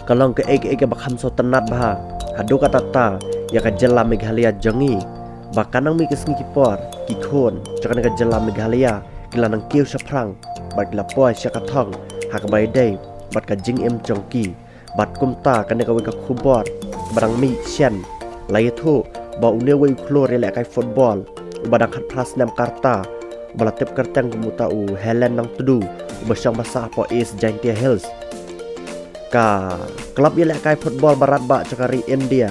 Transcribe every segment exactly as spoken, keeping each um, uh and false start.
Ka long kaei kaei kaba kham sngewtynnat bha haduh katta katta ïa ka jylla Meghalaya jong ngi, ba ka nang mih ka sngi ki por ki khun jong kane ka jylla Meghalaya ki la nang kiew shaphrang bad ki la poi sha ka thong ha kaba ïadei bad ka jingim jong ki. Bad kumta kane kawei ka khubor kaba dang mih shen la ïathuh ba une uwei u khlur ïalehkai football uba dang khatphra snem ka rta, uba la tip kyrteng kum uta u Helen Nongtdu, uba shong basa hapoh East Jaintia Hills. Ka club ïalehkai football barat ba jong ka ri India,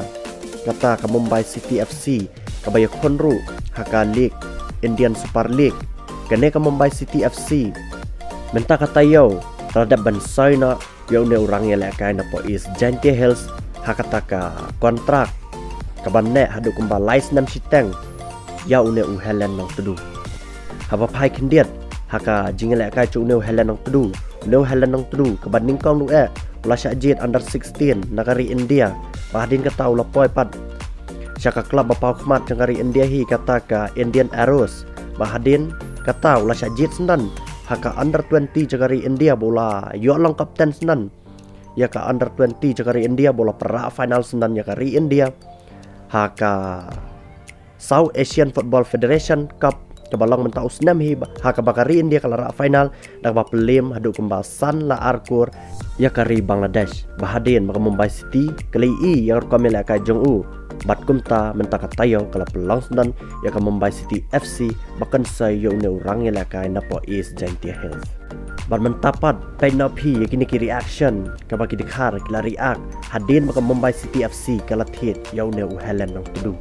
kata ka Mumbai City F C, kaba ïakhun ruh ha ka league, Indian Super League. Kane ka Mumbai City F C mynta ka taïew ka la dep ban soi noh ïa une u rang ïalehkai napoh East Jaintia Hills ha kata ka kontrak kaba neh haduh kumba lai snem shiteng ïa une u Helen Nongtdu. Haba phai khyndiat ha ka jingïalehkai jong une u Helen Nongtdu, une u Helen Nongtdu kaba nyngkong ruh eh u la shah jied under sixteen na ka ri India, ba hadien kata u la poi pat sha ka club ba paw khmat jong ka ri India hi, kata ka Indian Arrows. Ba hadien kata u la shah jied syndon ha ka under twenty jong ka ri India, ba u la ïoh long captain syndon ïa ka under twenty jong ka ri India, ba u la pynrah final syndon ïa ka ri India ha ka South Asian Football Federation Cup kaba long mynta u snem hi, ha kaba ka ri India ka la rah final da kaba pynliem haduh kumba san la ar kur ïa ka ri Bangladesh. Ba hadien ba ka Mumbai City ka la ïohi ïa ka rukom ïalehkai jong u, bad kumta mynta ka taïew ka la pynlong syndon ïa ka Mumbai City F C ba kan soi ïa une u rang ïalehkai napoh East Jaintia Hills. Bad mynta pat peit noh phi ïa kine ki reaction kaba ki dkhar ki la react hadien ba ka Mumbai City F C ka la thied ïa une u Helen Nongtdu.